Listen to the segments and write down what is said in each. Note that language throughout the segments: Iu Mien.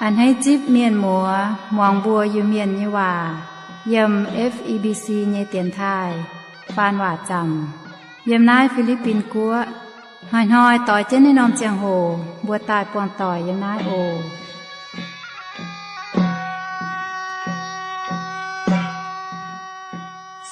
A'hneiv zipv mienh muoz muangx mbuo Iu-Mienh nyei waac yiem F E B C nyei dienx taaih faan waac zaamc yiem naaiv Fi^li^bin Guoqv. Hnoi-hnoi doix jienv naaiv norm ziangh hoc mbuo daaih buangh doic yiem naaiv oc.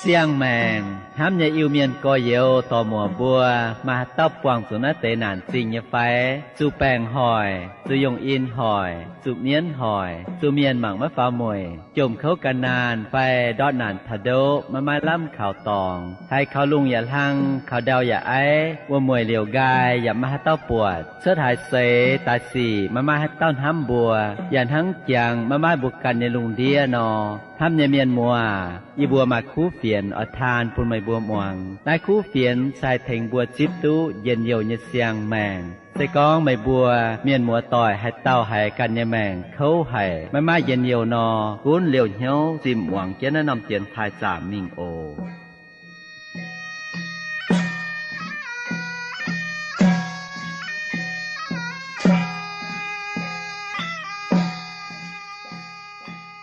Siang-maengc hnamv nyei Iu-Mienh gorx-youz dorc-muoc mbuo, maaih haaix dauh buangh zuqc naaiv deix naanc zingh nyei fai? Zuqc baengc hoic, zuqc yongh in hoic, zuqc mienv hoic, zuqc mienh mangc maiv faaux mueic, jomc kouv gan naanh fai ndortv naanc taux ndoqv maiv maaih lamh kaux dorngx, haiz kaux lungh yaac hlang, kaux ndau yaac aiv, wuom-mueic liouc nqaai yaac maiv maaih haaix dauh buatc, cuotv haaix seix daaih sic maiv maaih haaix dauh hnamv mbuo, yaac hnangv jangx maiv maaih mbuo ganh nyei lungh ndiev nor. Hnamv nyei mienh muoz, yie mbuo maaih kuv fienx oix taan bun meih mbuo muangx. Naaiv kuv fienx se haih tengx mbuo zipv duqv njien-youh nyei siang-maengc. Se gorngv meih mbuo mienh muoz doic haaix dauh haiz ganh nyei maengc kouv haic, maiv maaih njien-youh nor, gunv liouh hnyouv zimh muangx jienv naaiv norm dienx taaih zaamc mingh oc.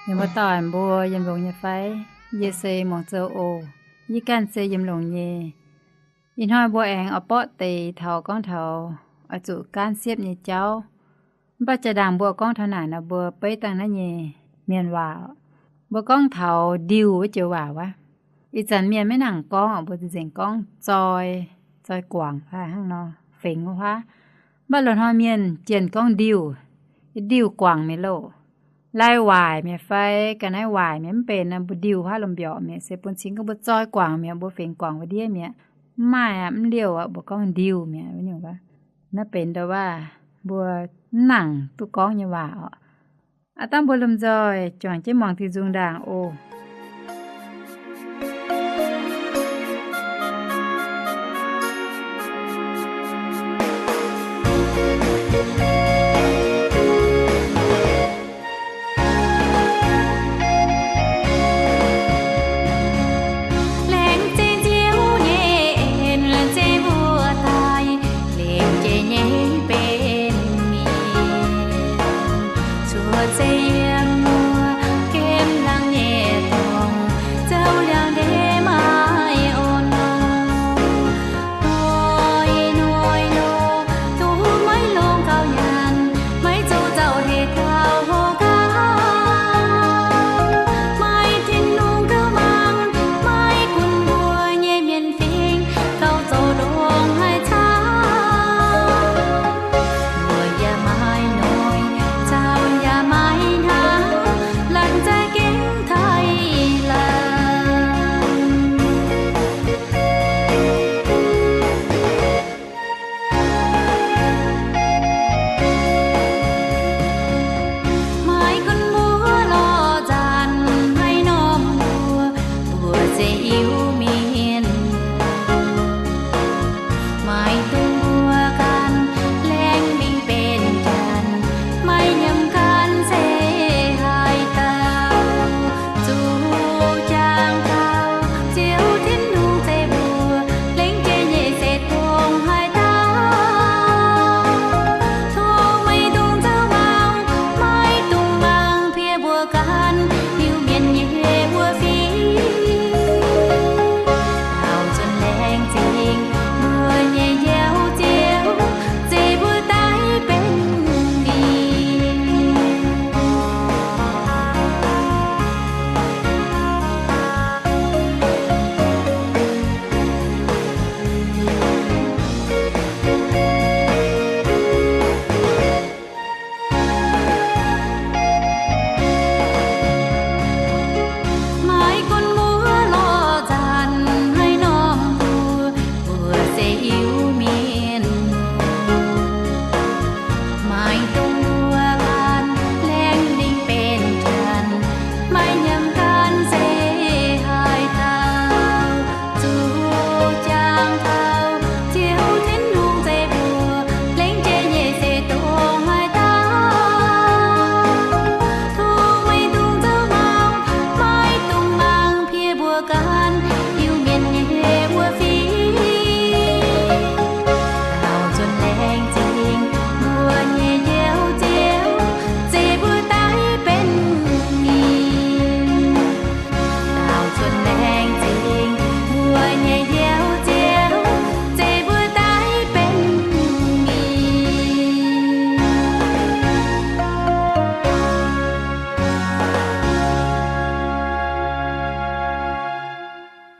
Mienh muoz doic mbuo, yiem longx nyei fai? Yie se Muangz Zou oc. Yie ganh se yiem longx nyei. Ih hnoi mbuo aengx oix borqv deix taux gorngv taux oix zuqc gaanv siepv nyei jauv. Mv baac jaa-ndaangc mbuo gorngv taux naaic nor, mbuo beiv dangh naaiv nyei mienh waac. Mbuo gorngv taux ndiuh wuov joux waac wuov. Ih zanc mienh maiv nangc gorngv, mbuo nzengc gorngv zoi, zoi guangc fai hnangv nor, fengx wuov huaav. Mv baac loz-hnoi mienh jienh gorngv ndiuh, ndiuh guangc mi'aqv loh. Lai waaic mi'aqv fai ga'naaiv waaic mi'aqv, mv benx nor mbuo ndiuh huaav lomh mbiaauc mi'aqv, se bun cing gorngv mbuo zoi guangc mi'aqv, mbuo fengx guangc wuov ndiev mi'aqv. Mv maaih aqv, mv liouh aqv, mbuo gorngv ndiuh mi'aqv wuov nyungc wuov. Naaiv benx ndo waac mbuo mv nangc duqv gorngv nyei waac oc. Aav dangh mbuo lomh nzoih juangc jienv muangx diuh nzung ndaangc oc. Laengz zingh Ziouv nyei en, laengz zingh mbuo daaih, lengc jiex nyei benx mienh, cuotv seix yiem wuov gemh hlang nyei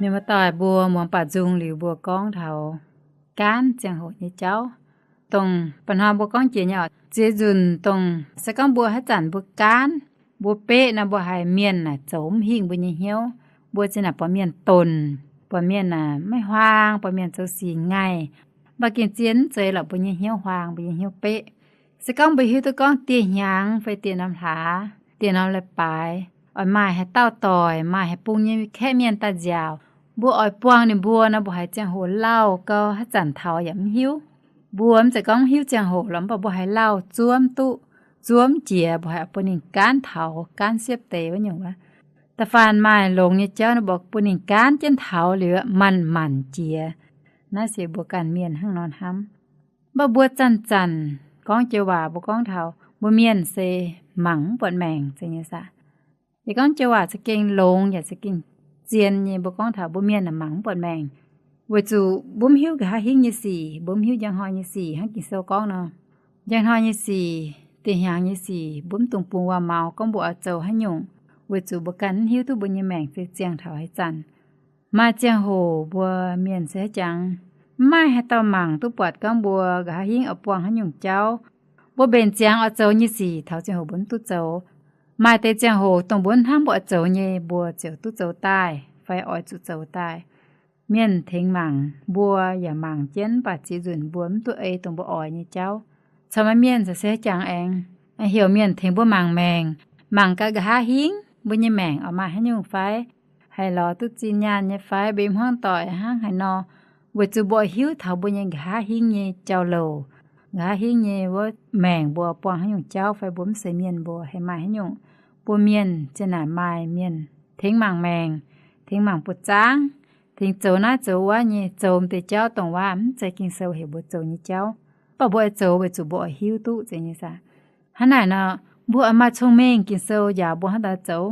Mienh muoz-doic, mbuo muangx baac nzung liuz mbuo gorngv taux gaanv ziangh hoc nyei jauv. Dongh mba'hnoi mbuo gorngv jiex nyei oc, ziex nzunc dongh se gorngv mbuo haaix zanc mbuo gaanv, mbuo beqv nor, mbuo haiz mienh naaic zoux mv hingh mbuo nyei hnyouv, mbuo zinh naaic buatc mienh donc, buatc mienh maiv huaang, buatc mienh zoux sic ngaih, mv baac gengh zien mv zeiz lorqc, mbuo nyei hnyouv huaang, mbuo nyei hnyouv beqv. Se gorngv mbuo hiuv duqv gorngv dieh hnyangx fai dieh norm hlaax, dieh norm leiz-baaix, oix maaih haaix dauh doic, maaih haaix bung nyei kaeqv mienh daaih nziaauc, mbuo oix buangh ninh mbuo nor, mbuo haiz ziangh hoc lauh gau, haaix zanc taux yaac mv hiuv. Mbuo mv zeiz gorngv mv hiuv ziangh hoc lorqc, mv baac mbuo haiz lauh zuov mv duqv, zuov mv jiex, mbuo haiz bun ninh gaanv taux, gaanv siepv deix wuov nyungc wuov. Da'faanh maaih longx nyei jauv nor, mbuo bun ninh gaanv jienv taux liuz manc-manc jiex. Naaiv se mbuo ganh mienh hnangv nor hnamv. Mv baac mbuo zanc-zanc gorngv joux waac mbuo gorngv taux mbuo mienh se mangc mv buatc maengc zeiz nyei saah. Yie gorngv joux waac za'gengh longx yaac za'gengh zien nyei, mbuo gorngv taux mbuo mienh naaic mangc mv buatc maengc, weic zuqc mbuo mv hiuv nqa'haav hingv nyei sic, mbuo mv hiuv njang hnoi nyei sic hnangv Ging-Sou gorngv nor. Njang hnoi nyei sic, dieh hnyangx nyei sic, mbuo mv dungx bungx waac-maux gorngv mbuo oix zoux haaix nyungc, weic zuqc mbuo ganh mv hiuv duqv mbuo nyei maengc se ziangh taux haaix zanc. Maaih ziangh hoc mbuo mienh se haaix jangx, mv maaih haaix dauh mangc duqv buatc gorngv mbuo nqa'haav hingv oix buangh haaix nyungc jauv. Mbuo mbenc ziangx oix zoux nyei sic taux ziangh hoc mbuo mv duqv zoux. Maaih deix ziangh hoc dongh mbuo hnamv mbuo oix zoux nyei, mbuo ziouc duqv zoux daaih fai oix zuqc zoux daaih. Mienh tengx mangc, mbuo yaac mangc jienv, mv baac ziex nzunc mbuo mv duqv ei dongh mbuo oix nyei jauv. Corc maaih mienh se haaix jangx aengx heuc mienh tengx mbuo mangc maengc, mangc gaax nqa'haav hingv mbuo nyei maengc oix maaih haaix nyungc fai, haih lorz duqv zinh nyaanh nyei fai, mbuo hmuangv doic hnangv haaix nor, weic zuqc mbuo oix hiuv taux mbuo nyei nqa'haav hingv nyei jauv-louc, nqa'haav hingv nyei wuov maengc mbuo buangh haaix nyungc jauv fai mbuo mv seix mienh mbuo haih maaih haaix nyungc. Mbuo mienh zinh naaic maaih mienh tengx mangc maengc, tengx mangc buoz-zaangv, tengx zoux naaiv zoux wuov nyei, zoux m'deix jauv dongh waac mv zeiz Ging-Sou heuc mbuo zoux nyei jauv, mv baac mbuo oix zoux weic zuqc mbuo oix hiuv duqv zeiz nyei saah. Hnangv naaic nor, mbuo oix maaih cong-mengh, Ging-Sou njaaux mbuo hnangv haaix nor zoux.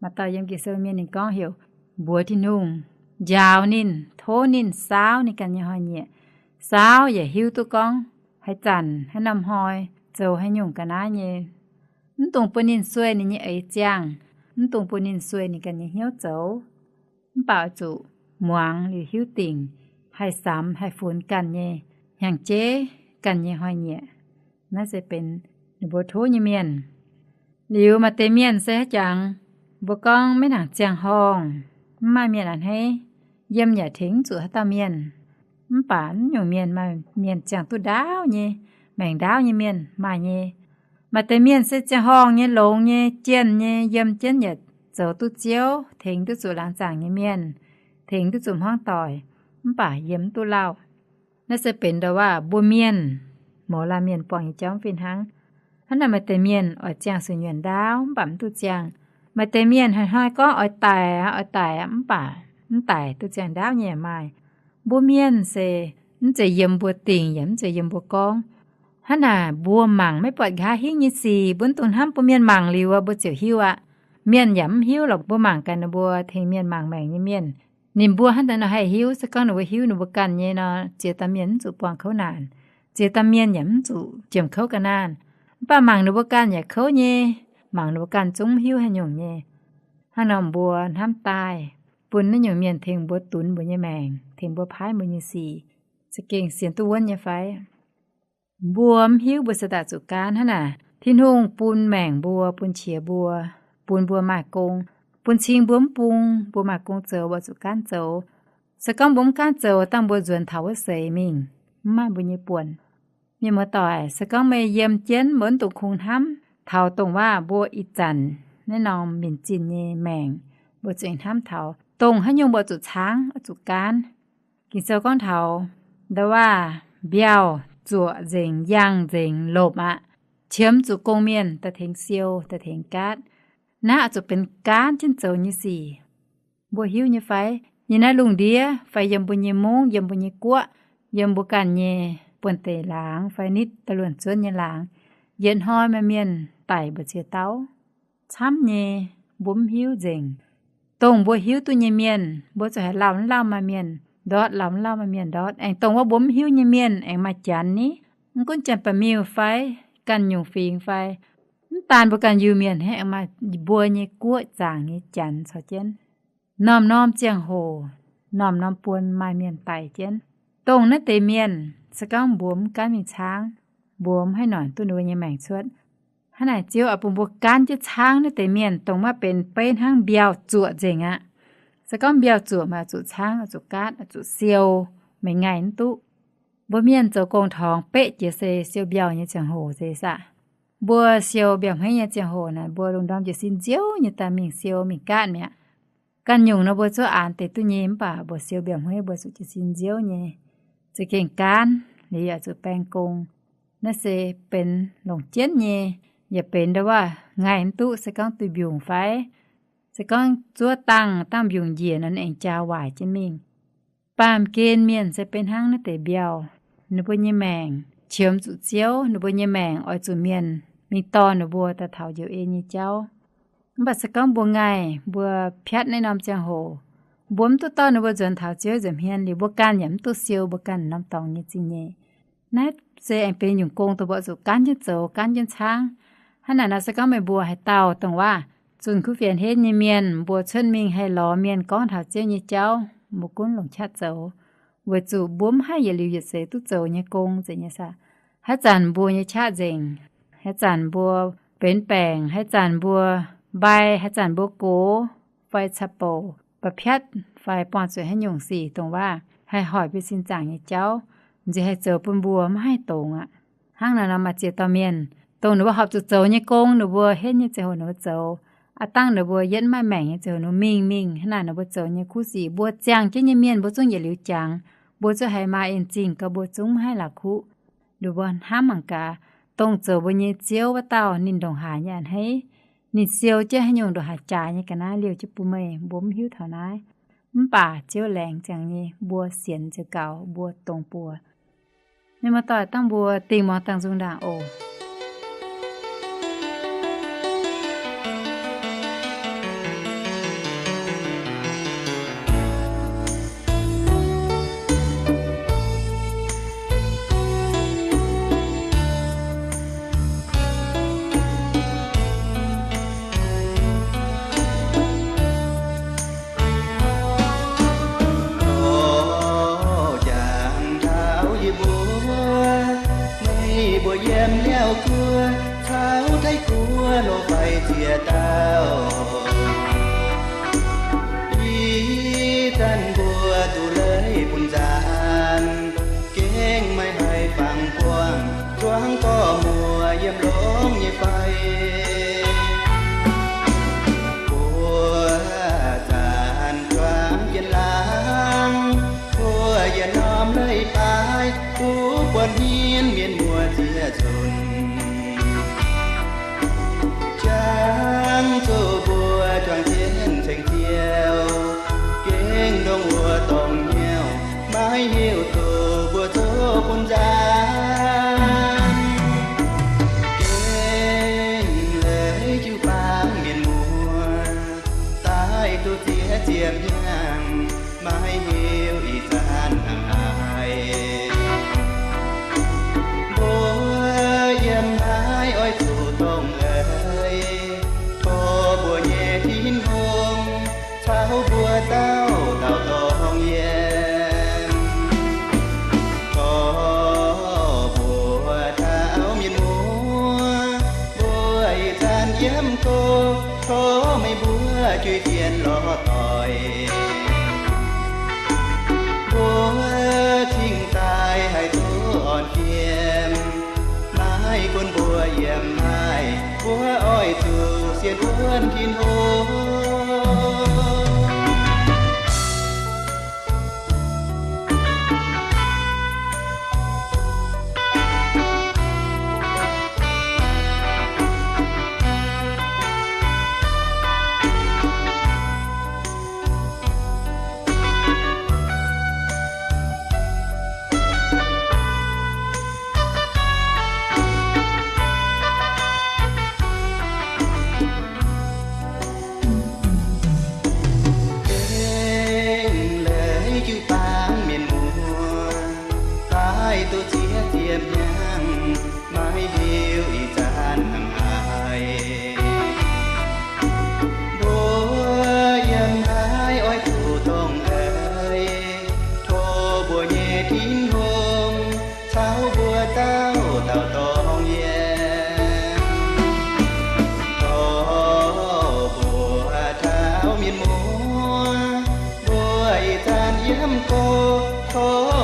Maaih dauh yiem Ging-Sou mienh ninh gorngv heuc mbuox Tin-Hungh, njaaux ninh, tov ninh saauv ninh ganh nyei hnoi-nyieqc, saauv yaac hiuv duqv gorngv haaix zanc haaix norm hnoi zoux haaix nyungc ga'naaiv nyei. Mv dungx bun ninh sueih ninh nyei eix ziangh, mv dungx bun ninh sueih ninh ganh nyei hnyouv zoux. Mv baac oix zuqc muangx liuz hiuv dingc, haih samx haih funx ganh nyei hnyangx-jeiv, ganh nyei hnoi-nyieqc. Naaiv se benx ninh mbuo tov nyei mienh. Liuz maaih deix mienh se haaix jangx, mbuo gorngv maiv nangc ziangh horngh, mv maaih mienh a'hneiv, yiem yaac tengx mv zuqc haaix dauh mienh. Mv baac mv nyungc mienh maaih mienh ziangh duqv ndaauv nyei, maengc ndaauv nyei mienh maaih nyei. Maaih deix mienh se ziangh horngh nyei, longx nyei, jienh nyei, yiem jienv yaac zoux duqv Ziouv, tengx duqv zuqc laangz zaangc nyei mienh, tengx duqv zuqc hmuangv doic, mv baac yiem mv duqv lauh. Naaiv se benx ndau waac mbuo mienh, mouz laanh mienh buangh nyei jauv fih hnangv. Hnangv naaic maaih deix mienh oix ziangh suonc nyuonh ndaauv mv baac mv duqv ziangh. Maaih deix mienh hnoi-hnoi gorngv oix daic aqv, oix daic aqv, mv baac mv daic, duqv ziangh ndaauv nyei yaac maaih. Mbuo mienh se mv zeiz yiem mbuo dingc yaac mv zeiz yiem mbuo gorngv. Hnangv naaic mbuo mangc maiv buatc nqa'haav hingv nyei sic, mbuo mv dungx hnamv bun mienh mangc liuz mbuo ziouc hiuv aqv. Mienh yaac mv hiuv lorqc, mbuo mangc gaax ninh mbuo tengx mienh mangc maengc nyei mienh, ninh mbuo hnangv haaix nor haih hiuv? Se gorngv ninh mbuo hiuv ninh mbuo ganh nyei nor, ziex dauh mienh mv zuqc buangh kouv naanc, ziex dauh mienh yaac mv zuqc jiemc kouv ga'naanh. Mv baac mangc ninh mbuo ganh yaac kouv nyei, mangc ninh mbuo ganh zungv mv hiuv haaix nyungc nyei. Hnangv nor mbuo hnamv daaih, bun naaiv nyungc mienh tengx mbuo dunx mbuo nyei maengc, tengx mbuo paaiv mbuo nyei sic, za'gengh sienx duqv wuonv nyei fai? Mbuo mv hiuv mbuo se daaih zuqc gaanv hnangv naaic. Tin-Hungh bun maengc mbuo, bun qiex mbuo, bun mbuo maaih gong, bun cing mbuo mv bung, mbuo maaih gong zoux, mbuo zuqc gaanv zoux. Se gorngv mbuo mv gaanv zoux, dangh mbuo nzuonx taux wuov seix mingh, mv maaih mbuo nyei buonc. Mienh muoz-doic, se gorngv meih yiem jienv, mbuo mv dungx kungx hnamv taux dongh waac mbuo ih zanc naaiv norm minc zinh nyei maengc. Mbuo zuqc hnamv taux dongh haaix nyungc mbuo zuqc caangv, zuqc gaanv. Ging-Sou gorngv taux ndau waac mbiauh zuoqc nzengc, yangh nzengc, lopc aqv, qiemx zuqc gong-mienh daaih tengx siou, daaih tengx gaatv. Naaiv oix zuqc benx gaanv jienv zoux nyei sic. Mbuo hiuv nyei fai? Yiem naaiv lungh ndiev fai yiem mbuo nyei mungv, yiem mbuo nyei guoqv, yiem mbuo ganh nyei buonv-deic laangz fai nitv da'luonx zuonv nyei laangz, yietc hnoi maaih mienh daic mbu'ziex dauh. Camv nyei, mbuo mv hiuv nzengc. Dongh mbuo hiuv duqv nyei mienh, mbuo zuqc haiz lauh mv lauh maaih mienh ndortv, lauh mv lauh maaih mienh ndortv. Aengx dongh wuov mbuo mv hiuv nyei mienh aengx maaih janx ni. Mv gunv janx-ba'miuh fai ganh nyungc fingx fai, mv daan mbuo ganh Iu-Mienh hnangv, aengx maaih mbuo nyei guoqv zaangc nyei janx caux jienv. Norm-norm ziangh hoc, norm-norm buonc maaih mienh daic jienv. Dongh naaiv deix mienh, se gorngv mbuo mv gaanv mingh caangv, mbuo mv haih noic duqv ninh mbuo nyei maengc cuotv. Hnangv naaic Ziouv oix bun mbuo gaanv jienv caangv naaiv deix mienh, dongh maiv benx beiv hnangv mbiauh zuoqc nzengc aqv. Se gorngv mbiauh zuoqc, meih oix zuqc caangv, oix zuqc gaatv, oix zuqc siou, meih ngaih mv duqv. Mbuo mienh zoux gong-torngx beqv jiex se siou mbiauh nyei ziangh hoc se saah. Mbuo siou mbiauh hmeiv nyei ziangh hoc naaic, mbuo lungh ndorm jiez sin nziouv nyei daaih mingh siou mingh gaatv mi'aqv. Ganh nyungc nor mbuo zuov aanx deix duqv nyei, mv baac mbuo siou mbiauh hmeiv mbuo zuqc jiez sin nziouv nyei, za'gengh gaanv, liuz yaac zuqc baeng gong. Naaiv se benx longc jienv nyei, yaac benx ndo waav ngaih mv duqv, se gorngv duih mbiungc fai, se gorngv zuov dangh, dangh mbiungc njiec nor, aengx jaa waaic jienv mingh. Baamh gen mienh se benx hnangv naaiv deix mbiauh. Ninh mbuo nyei maengc qiemx zuqc Ziouv, ninh mbuo nyei maengc oix zuqc mienh mingh dorh ninh mbuo daaih taux njoux en nyei jauv. Mv baac se gorngv mbuo ngaih, mbuo piatv naaiv norm ziangh hoc, mbuo mv duqv dorh ninh mbuo nzuonx taux Ziouv nza'hmien, liuz mbuo ganh yaac mv duqv siou mbuo ganh norm dorngx nyei zingh nyeic. Naaiv se aengx benx nyungc gong dongh mbuo zuqc gaanv jienv zoux, gaanv jienv caangv. Hnangv naaic nor, se gorngv meih mbuo haaix dauh dongh waav zunh kuv fienx henv nyei mienh, mbuo cuotv mingh haih lorz mienh gorngv taux Ziouv nyei jauv, mbuo gunv longc qaqv zoux, weic zuqc mbuo mv haih yietc liuz yietc seix duqv zoux nyei gong nzengc nyei saah. Haaix zanc mbuo nyei qaqv nzengc, haaix zanc mbuo benx baengc, haaix zanc mbuo mbai, haaix zanc mbuo gox fai caux-bouc, ba'piatv fai buangh zuqc haaix nyungc sic dongh waav haih hoic mbuo sin zaangc nyei jauv, nziex haih zoux bun mbuo mv haih dongz aqv. Hnangv naaic nor, maaih ziex dauh mienh dongh ninh mbuo horpc zuqc zoux nyei gong, ninh mbuo henv nyei ziangh hoc ninh mbuo zoux. Aav dangh ninh mbuo yietv maaih maengc nyei ziangh hoc ninh mbuo mingh mingh. Hnangv naaic, ninh mbuo zoux nyei kuv sic, mbuo ziangh jienv nyei mienh mbuo zungv yietc liuz jangx, mbuo zungv haiz maaih en zingh gau, mbuo zungv mv haih la'kuqv. Ninh mbuo hnamv mangc gaax, dongh zoux mbuo nyei Ziouv wuov dauh, ninh ndongc haaix nyei a'hneiv, ninh siou jienv haaix nyungc ndongc haaix jaax nyei ga'naaiv liouh jienv bun meih, mbuo mv hiuv taux naaiv. Mv baac Ziouv laengz ziangx nyei, mbuo sienx ziouc gaux, mbuo dongz buoz. Mienh muoz-doic, dangh mbuo dingh muangx dangh nzung ndaangc oc. Jangx taux yie mbuo, meih mbuo yiem liaauc guoqv, caux Taiv guoqv nor fai ziex dauh. Ih zanc mbuo duqv leiz bun nzaanx, gengh maiv haih fangx buangh, zuangx dorh muoz yiem longx nyei fai. Mbuo zanc juangc jienv laangz, mbuo yietc norm leiz-baaix, duqv buonv hmien mienh muoz ziex nzunc. Jangx zuqc mbuo juangc jienv ceng-ziou, gengh ndongc wuov dorngx hnyouv, maiv hiuv duqv mbuo zoux bun nzaanx. Gengh leiz jiu-baang mienh muoz, daaih duqv ziex ziepc hnyangx, maiv hiuv ih zanc hnangv haaix. Mbuo yiem naaiv oix zuqc dongh eix, tov mbuo nyei Tin-Hungh caux mbuo dauh dauh dongh yiem. Tov mbuo taux mienh muoz, mbuo ih zanc yiem go, tov meih mbuo juiz-jien lorz doic. Mbuo cingx daaih haih duqv orn fiem, maiv gunv mbuo yiem naaiv, mbuo oix zuqc sienx wuonv Tin-Hungh.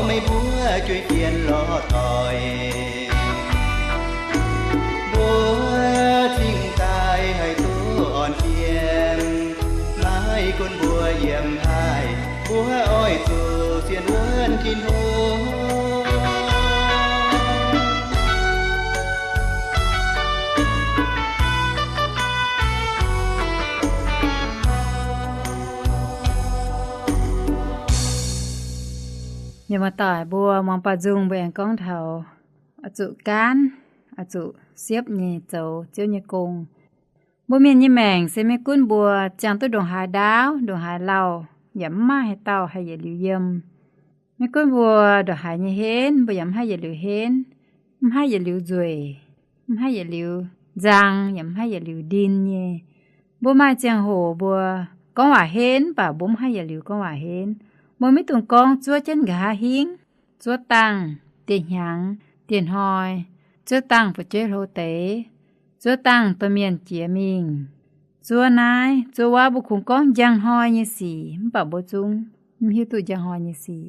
Meih mbuo jueiv jienv lorz doic, mbuo cingx daaih haih duqv orn jiem. Naaiv gunv mbuo yiem haih, mbuo oix zuqc sienx wuonv Tin-Hungh. Mienh muoz-doic mbuo, muangx baaux nzung mbuo aengx gorngv taux oix zuqc gaanv, oix zuqc siepv nyei zoux Ziouv nyei gong. Mbuo mienh nyei maengc se maiv gunv mbuo ziangh duqv ndongc haaix ndaauv, ndongc haaix lauh, yaac mv maaih haaix dauh haih yietc liuz yiem. Maiv gunv mbuo ndongc haaix nyei henv, mbuo yaac mv haih yietc liuz henv, mv haih yietc liuz nzueic, mv haih yietc liuz nzang, yaac mv haih yietc liuz ndin nyei. Mbuo maaih ziangh hoc mbuo gorngv waac henv, mv baac mbuo mv haih yietc liuz gorngv waac henv. Mbuo maiv dungx gorngv zuov jienv nqa'haav hingv, zuov dangh, dieh hnyangx, dieh hnoi, zuov dangh fu'jueiv hlo deix, zuov dangh domh mienh jiex mingh, zuov naaiv, zuov wuov. Mbuo kungx gorngv njang hnoi nyei sic, mv baac mbuo zungv mv hiuv duqv njang hnoi nyei sic.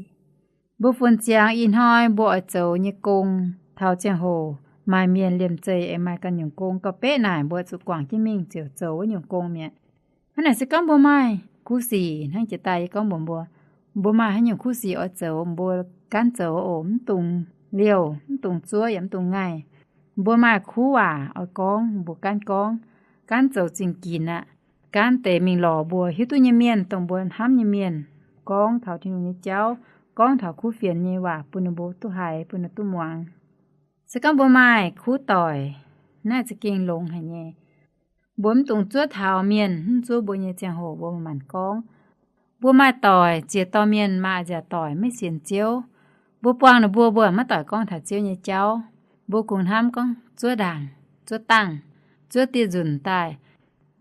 Mbuo funx ziangx ih hnoi mbuo oix zoux nyei gong, taux ziangh hoc maaih mienh liemh zeih aengx maaih ganh nyungc gong gauh beqv naaic, mbuo zuqc guangc jienv mingh ziouc zoux wuov nyungc gong mi'aqv. Hnangv naaic se gorngv mbuo maaih kuv sic, hnangv jiex daaih yie gorngv mbuox mbuo, mbuo maaih haaix nyungc kuv sic oix zoux, mbuo gaanv zoux oc, mv dungx liouh, mv dungx zuov yaac mv dungx ngaih. Mbuo maaih kuv waac oix gorngv, mbuo gaanv gorngv, gaanv zoux zingh ginx aqv. Gaanv deix mingh lorz mbuo hiuv duqv nyei mienh, dongh mbuo hnamv nyei mienh, gorngv taux Tin-Hungh nyei jauv, gorngv taux kuv fienx nyei waac bun ninh mbuo duqv haiz, bun ninh duqv muangx. Se gorngv mbuo maaih kuv doic, naaiv za'gengh longx haic nyei. Mbuo mv dungx zuov taux mienh mv zuov mbuo nyei ziangh hoc mbuo manc-manc gorngv. Mbuo maaih doic, ziex dorh mienh maaih nziaauc doic maiv sienx Ziouv, mbuo buangh ninh mbuo, mbuo maiv doic gorngv taux Ziouv nyei jauv. Mbuo kungx hnamv gorngv zuov ndaangc, zuov dangh, zuov dieh nzunc daaih.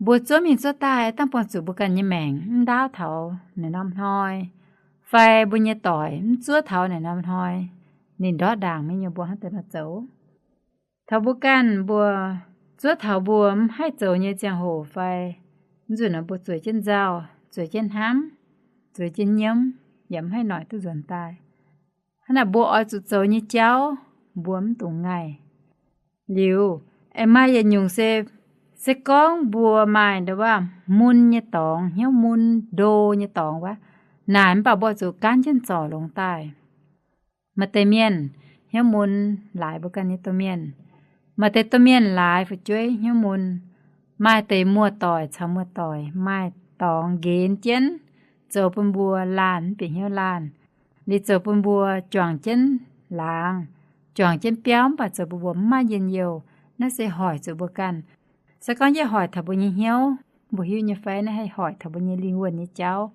Mbuo zuov mingh zuov daaih dangh buangh zuqc mbuo ganh nyei maengc mv ndaauv taux naaiv norm hnoi, fai mbuo nyei doic mv zuov taux naaiv norm hnoi, ninh ndortv ndaangc mingh nyei, mbuo hnangv deix nor zoux. Taux mbuo ganh mbuo zuov taux mbuo mv haih zoux nyei ziangh hoc fai nzunc nor mbuo zueiz jienv nzauh, zueiz jienv hnamv, zueiz jienv nyiemv, yaac mv haih noic duqv nzuonx daaih. Hnangv naaic mbuo oix zuqc zoux nyei jauv mbuo mv dungx ngaih. Liuz, aengx maaih yietc nyungc se, se gorngv mbuo maaih nda'waav mun nyei dorngx, hnyouv mun ndo nyei dorngx wuov, naaic mv baac mbuo zuqc gaanv jienv zorc longx daaih. Maaih deix mienh hnyouv mun laaix mbuo ganh nyei domh mienh. Maaih deix domh mienh laaix fu'jueiv hnyouv mun. Maaih deix muoz-doic caux muoz-doic maaih dorngx nqenx jienv, zoux bun mbuo laanh mv bieqc hnyouv laanh, liuz zoux bun mbuo juangc jienv laangz, juangc jienv biauv mv baac zoux bun mbuo mv maaih njien-youh. Naaiv se hoic zuqc mbuo ganh. Se gorngv yie hoic taux mbuo nyei hnyouv, mbuo hiuv nyei fai naaiv haih hoic taux mbuo nyei lingh wuonh nyei jauv?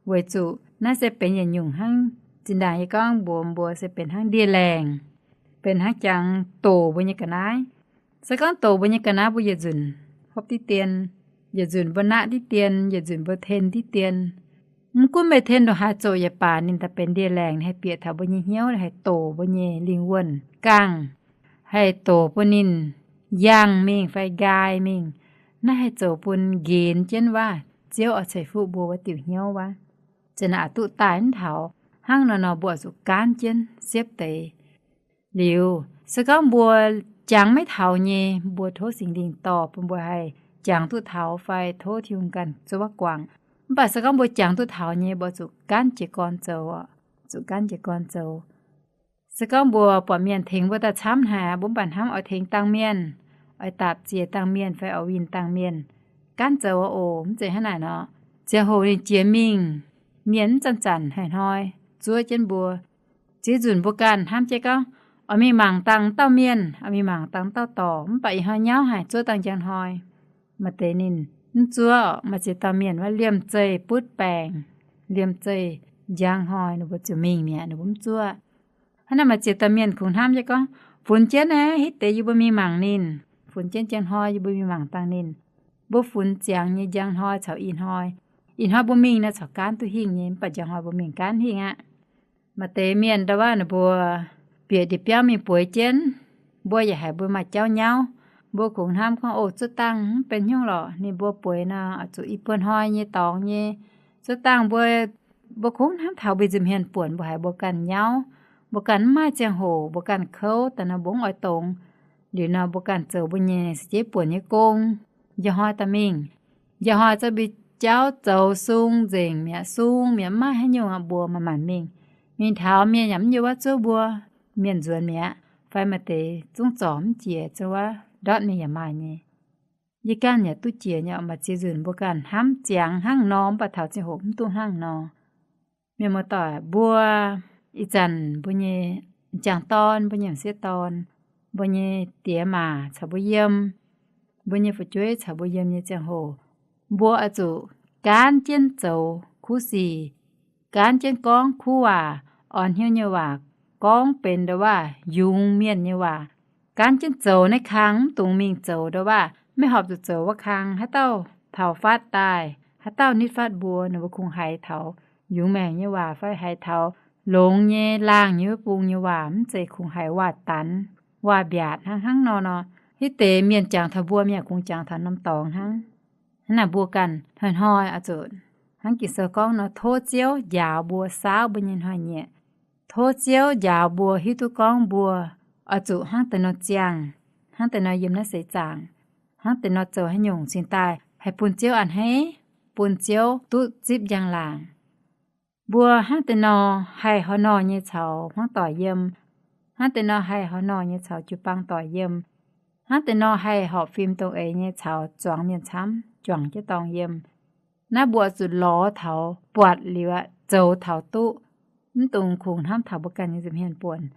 Weic zuqc naaiv se benx yietc nyungc hnangv zinh ndaangc yie gorngv mbuox mbuo se benx hnangv ndie-laengc, benx hnangv jangx doc mbuo nyei ga'naaiv. Se gorngv doc mbuo nyei ga'naaiv mbuo yietc nzunc hopv diqv dien, yietc nzunc mbuo naqv diqv dien, yietc nzunc mbuo ten diqv dien. Mv gunv meih ten ndongc haaix zoqc yaac baac ninh daaih benx ndie-laengc, ninh haih bieqc taux mbuo nyei hnyouv, haih doc mbuo nyei lingh wuonh gangh, haih doc bun ninh yangh mingh fai nqaai mingh. Naaiv haih zoux bun nqenx jienv waac Ziouv oix ceix fuqv mbuo wuov diuc hnyouv wuov. Zinh naaic aqc duqv daaih mv taux. Hnangv nor nor mbuo oix zuqc gaanv jienv siepv deix. Liuz se gorngv mbuo jangx maiv taux nyei, mbuo tov Singx Lingh dorh bun mbuo haih jangx duqv taux fai tov Tin-Hungh ganh zuov guangc. Mv baac se gorngv mbuo jangx duqv taux nyei, mbuo zuqc gaanv jiez gorn zoux, zuqc gaanv jiez gorn zoux. Se gorngv mbuo buatc mienh tengx mbuo daaih camv haic, mbuo mv baac hnamv oix tengx dangh mienh, oix daapc ziex dangh mienh fai oix winh dangh mienh, gaanv zoux oc. Mv zeiz hnangv naaic nor, ziangh hoc ninh jiex mingh, mienh mv zanc-zanc haic hnoi zuov jienv mbuo. Ziex nzunc mbuo ganh hnamv jienv gorngv, oix mingh mangc dangh dauh mienh, oix mingh mangc dangh dauh dorc, mv baac ih hnoi nyauv haic, zuov dangh njang hnoi. Maaih deix ninh mv zuov. Maaih ziex dauh mienh wuov liemh zeih butv baengc, liemh zeih njang hnoi ninh mbuo ziouc mingh mi'aqv, ninh mbuo mv zuov. Hnangv naaic maaih ziex dauh mienh kungx hnamv jienv gorngv, funx jienv naaiv hitv deix yie mbuo mingh mangc ninh, funx jienv njang hnoi yie mbuo mingh mangc dangh ninh. Mbuo funx ziangx nyei njang hnoi caux ih hnoi, ih hnoi mbuo mingh naaiv caux gaanv duqv hingh nyei, mv baac njang hnoi mbuo mingh gaanv hingh aqv. Maaih deix mienh nda'waav ninh mbuo bieqc ndie-biauv mingh bueix jienv, mbuo yaac haiz mbuo maaih jauv nyauv. Mbuo kungx hnamv gorngv, o, zuov dangh mv benx hnyouv lorqc, ninh mbuo bueix nor oix zuqc i buo hnoi nyei dorngx nyei. Zuov dangh mbuo, mbuo kungx hnamv taux mbuo nza'hmien buonc, mbuo haiz mbuo ganh nyauv. Mbuo ganh mv maaih ziangh hoc, mbuo ganh kouv daaih nor mbuo mv oix dongz. Liuz nor mbuo ganh zoux mbuo nyei seix jeiv buonc nyei gong, njang hnoi daaih mingh. Njang hnoi zoux mbuo jauv zoux sung nzengc mi'aqv, sung mi'aqv, mv maaih haaix nyungc aqv, mbuo manc-manc mingh. Mingh taux mienh yaac mv nyei wuov zuov mbuo, mienh nzuonx mi'aqv, fai maaih deix zungv zorc mv jiex, zuov wuov ndortv mingh yaac maaih nyei. Yie ganh yaac duqv jiex nyei, maaih ziex nzunc mbuo ganh hnamv ziangx hnangv nor, mv baac taux ziangh hoc mv duqv hnangv nor. Mienh muoz-doic, mbuo ih zanc mbuo nyei m'jangc dorn, mbuo nyei m'sieqv dorn, mbuo nyei diex maac caux mbuo yiem, mbuo nyei fu'jueiv caux mbuo yiem nyei ziangh hoc, mbuo oix zuqc gaanv jienv zoux kuv sic, gaanv jienv gorngv kuv waac, orn hnyouv nyei waac, gorngv benx ndongc waac yungz mienh nyei waac. Gaanv jienv zoux naaiv kang, mv dungx mingh zoux ndongc waac maiv horpc zuqc zoux wuov kang. Haaix dauh taux faatv daaih, haaix dauh nitv faatv mbuo, ninh mbuo kungx haiz taux yungz maengc nyei waac fai haiz taux longx nyei laangh nyei wuov bung nyei waac, mv zeiz kungx haiz waac-danx, waac-mbiaatc hnangv. Hnangv nor nor, hitv deix mienh jangx taux mbuo, mienh kungx jangx taux norm dorngx hnangv. Hnangv naaic mbuo ganh hnoi-hnoi oix zuqc hnangv Ging-Sou gorngv nor, tov Ziouv njaaux mbuo, saauv mbuo nyei hnoi-nyieqc. Tov Ziouv njaaux mbuo hiuv duqv gorngv mbuo oix zuqc hnangv deix nor ziangh, hnangv deix nor yiem naaiv seix zaangc, hnangv deix nor zoux haaix nyungc cingx daaih haih bun Ziouv a'hneiv, bun Ziouv duqv zipv njang-laangc. Mbuo hnangv deix nor haih hor nor nyei caux hmuangv doic yiem, hnangv deix nor haih hor nor nyei caux jiu-baang doic yiem, hnangv deix nor haih horpc fim dongh eix nyei caux zuangx mienh camv juangc jienv dorngh yiem. Naaiv mbuo zuqc lorz taux buatc liuz aqv, zoux taux duqv, mv dungx kungx hnamv taux mbuo ganh nyei nza'hmien buonc.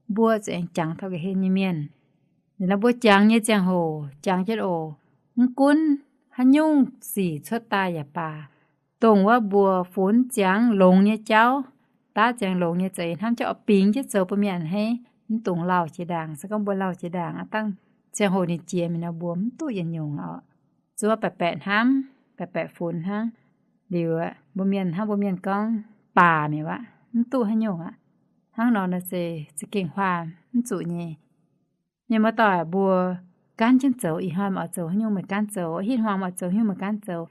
Mbuo zuqc aengx jangx taux ga'hlen nyei mienh. Liuz nor mbuo jangx nyei ziangh hoc jangx jienv oc. Mv gunv haaix nyungc sic cuotv daaih yaac baac, dongh wuov mbuo funx ziangx longx nyei jauv, daav ziangx longx nyei za'eix hnamv jauv oix bingx jienv zoux bun mienh a'hneiv. Mv dungx lauh jiex ndaangc. Se gorngv mbuo lauh jiex ndaangc aqv, dangh ziangh hoc ninh jiex mingh nor mbuo mv duqv yietc nyungc oc. Zuov baeqc baeqc hnamv, baeqc baeqc funx hnangv. Liuz mbuo mienh hnangv mbuo mienh gorngv baac mi'aqv, mv duqv haaix nyungc aqv. Hnangv nor nor se za'gengh huaang mv zuqc nyei. Mienh muoz-doic, mbuo gaanv jienv zoux. Ih hnoi meih oix zoux haaix nyungc meih gaanv zoux, hitv hmuangx meih oix zoux haaix nyungc meih gaanv zoux.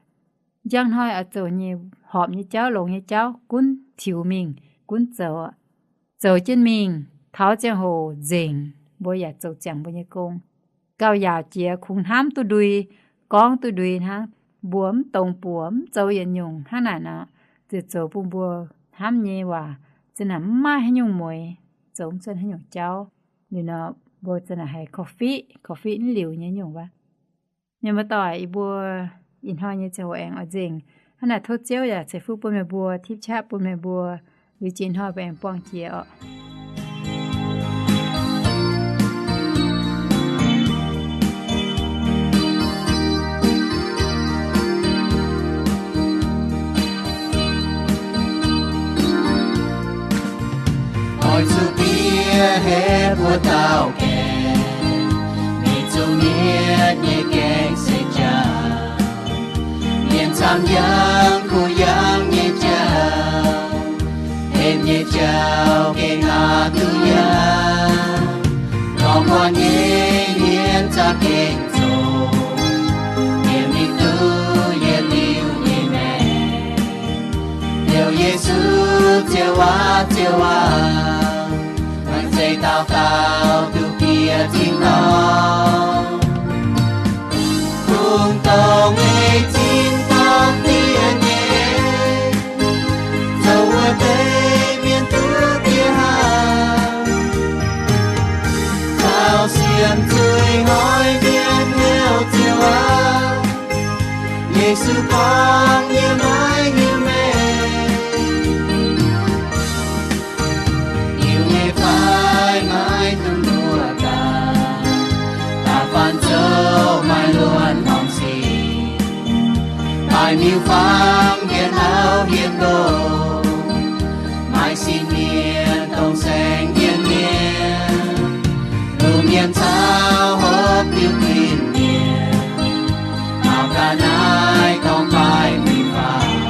Njang hnoi oix zoux nyei horpc nyei jauv, longx nyei jauv, gunv tiux mingh, gunv zoux. Zoux jienv mingh, taux ziangh hoc nzengc, mbuo yaac zoux ziangx mbuo nyei gong. Gauh yaauc jiex kungx hnamv duqv ndui, gorngv duqv ndui hnangv. Mbuo mv dongz buoc, mv zoux yietc nyungc hnangv naaic nor, ziouc zoux bun mbuo hnamv nyei waac za'naaic mv maaih haaix nyungc mueix, zoux mv cuotv haaix nyungc jauv. Liuz nor mbuo za'naaic haiz korv-fiqv, korv-fiqv mv liuz nyei nyungc wuov. Mienh muoz-doic, yie mbuo ih hnoi nyei ziangh hoc aengx oix nzengc. Hnangv naaic tov Ziouv yaac ceix fuqv bun meih mbuo, tipv qaqv bun meih mbuo. Liuz jiex hnoi mbuo aengx buangh jiex oc. Oix zuqc bieqc heh buo dauh gaengh, mingh zuqc mietc nyei gaengh se jauv. Mienh camv yangh kuh yangh nyei jauv, hepc nyei jauv gengh aqc duqv yangh. Lorngx muonc nyei hmien za'gengh zoqc, yiem mingh duqv yietc liuz nyei maengc. Heuc Yesu, Ziouv aac, Ziouv aac, maaih zeiz dauh dauh duqv bieqc tin-dorngh. Kungx dongh ei tin-dorngh diev nyei, zoux wuov deix mienh duqv bieqc haic. Caux sienx zuiz hnoi mienh heuc Ziouv aac, Yesu gorngv, yie maiv hiuv meih. Hiuv nyei fai maiv dungx mbuox daaih, da'faanh zoux maaih luonx horngc sic. Maaih miuc-fangv hietv auv hietv nqox, maaih sin mienh dongh saeng-yien mienh, lungh mienh caux hopv diuh guinh mienh. Taux ga'naaiv gorngv baaih miuc-fangv,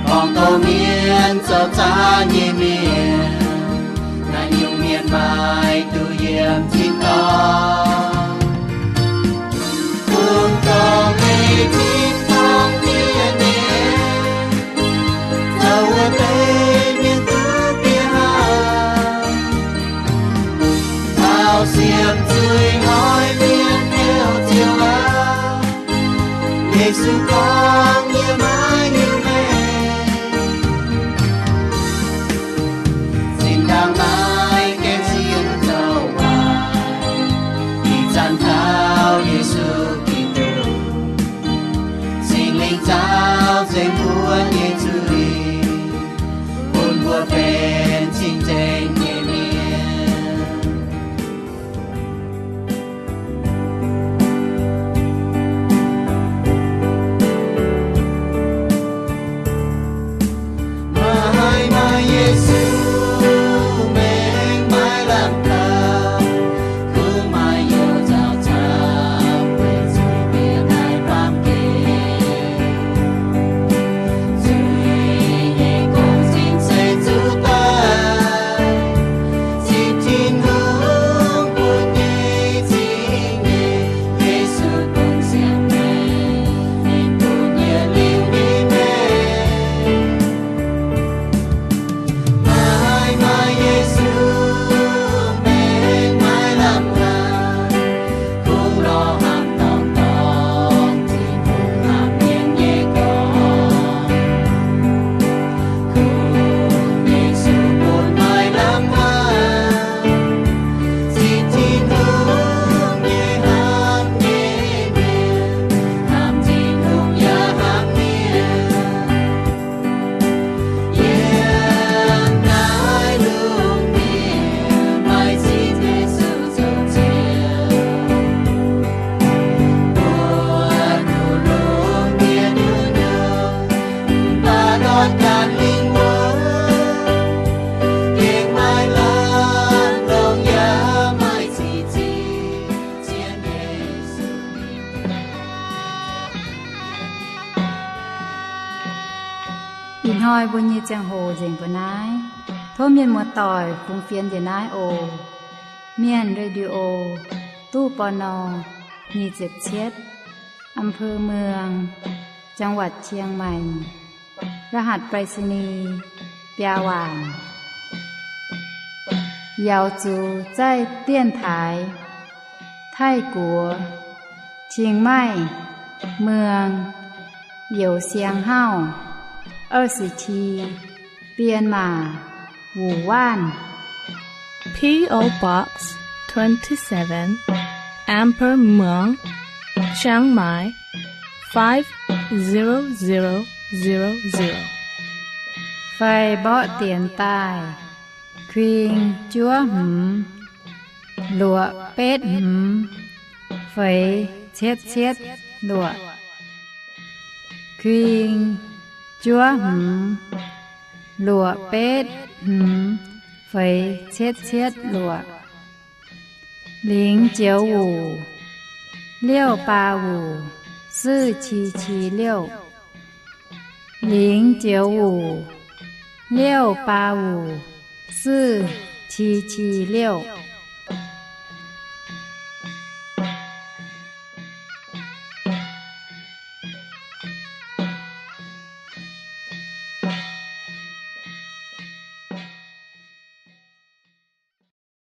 gorngv doz mienh zoux zaangc nyei mienh, naaiv nyungc mienh maaih duqv yiem tin-dorngh. Kungx dongh ei tin-dorngh diev nyei, zoux wuov deix mienh duqv bieqc haic. Zaaux nzengc mbuo nyei zuiz, bun mbuo benx cing-nzengc nyei mienh. Maaih, maaih Yesu, maengx maaih lamh kaux, kungx maaih youz zaaux camv, weic zuiz-mienh haih baamh gen. Zuiz nyei gong-zinh se zuqc daaih, zipv Tin-Hungh bun nyei zingh nyeic. Yesu dongh siang-maengc, ninh bun yietc liuz nyei maengc. Maaih, maaih Yesu, maengx maaih lamh kaux, kungx lorz hnamv dorngc dorngc, Tin-Hungh hnamv mienh nyei gorngv. Kungx Yesu bun maaih lamh kaux, zipv Tin-Hungh nyei hnamv nyei mienh, hnamv Tin-Hungh yaac hnamv mienh. Yiem naaiv lungh ndiev maaih ziex Yesu zoux Ziouv. Mbuo duqv lungh ndiev nyungc-nyungc, mv baac ndortv ganh lingh wuonh, gengh maaih lamh longc yaac maaih ziex ziex zien Yesu. Ih hnoi mbuo nyei ziangh hoc nzengc mbuo naaiv. Tov mienh muoz-doic fungx fienx njiec naaiv oc. Mienh Radio, ตู้ ปณ. nyic ziepc cietv, อำเภอเมือง จังหวัดเชียงใหม่ รหัสไปรษณีย์ biaa waanc. Yaux zuqc zaih dienx taaix Taiv-Guoqv, Chiang Mai, Muang, Youz Siang Hauv, 二十七, Bienh Maac, Wuonh Waanv. P O Box twenty-seven, อำเภอเมือง Chiang Mai, five zero zero zero zero. Fai mborqv dienx daaih, kuing juov hmz, luoqc betv hmz, feix cietv cietv luoqc. Kuing juov hmz, luoqc betv hmz, feix cietv cietv luoqc. 零九五, 六八五, 四七七六. 零九五, 六八五, 四七七六.